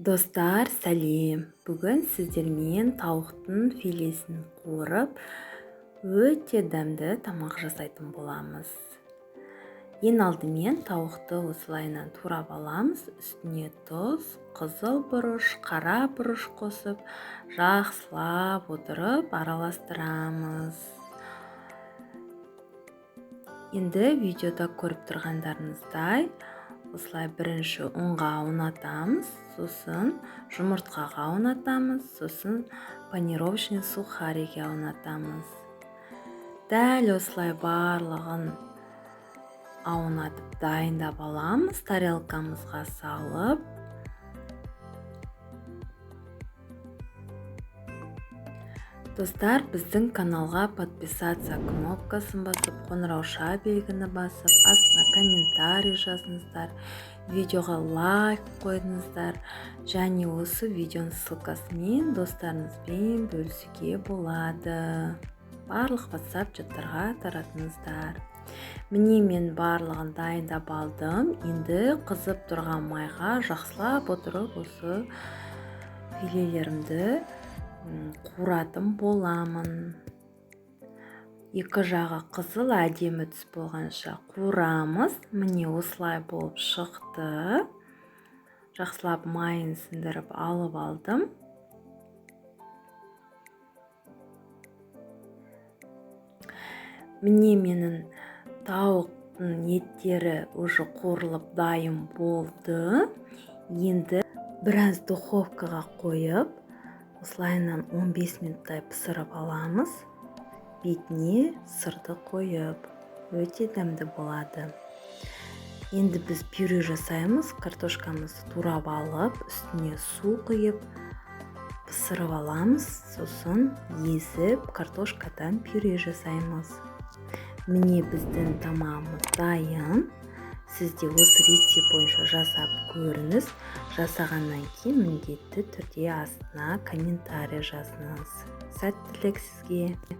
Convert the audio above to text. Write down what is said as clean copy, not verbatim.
Достар, сәлем! Бүгін сіздермен тауықтың филесін қуырып, өте дәмді тамақ жасайтын боламыз. Ең алдымен тауықты осылайынан турап аламыз, үстіне тұз, қызыл бұрыш, қара бұрыш қосып, жақсылап отырып араластырамыз. Енді видеода көріп тұрғандарыңыздай, осылай бірінші ұнға аунатамыз, сосын жұмыртқаға аунатамыз, сосын панировочный сухарикке аунатамыз. Дәл осылай барлығын аунатып дайындап аламыз, тарелкамызға салып. Достар, біздің каналға подписаться кнопкасын басып, қоңырауша белгіні басып, астына комментарий жазыңыздар, видеоға лайк қойыңыздар және осы видеоның ссылкасымен достарыңызбен бөлісуге болады. Барлық WhatsApp чаттарға таратыңыздар. Міне, мен барлығын дайындап алдым. Енді қызып тұрған майға жақсылап отырып осы филелерімді қуыратын боламын. Екі жағы қызыл әдемі түс болғанша қуырамыз. Міне, осылай болып шықты. Жақсылап майын сіңдіріп алып алдым. Міне, менің тауықтың еттері уже қуырылып дайын болды. Енді біраз духовкаға қойып, осылайынан 15 минуттай пісіріп аламыз. Бетіне сырды қойып, өте дәмді болады. Енді біз пюре жасаймыз. Картошкамызды турап алып, үстіне су құйып, пісіріп аламыз. Сосын езіп, картошкадан пюре жасаймыз. Міне, біздің тамағымыз дайын. Сіз де осы рецепт бойынша жасап көріңіз. Жасағаннан кейін міндетті түрде астына комментарий жазыңыз. Сәттілік сізге!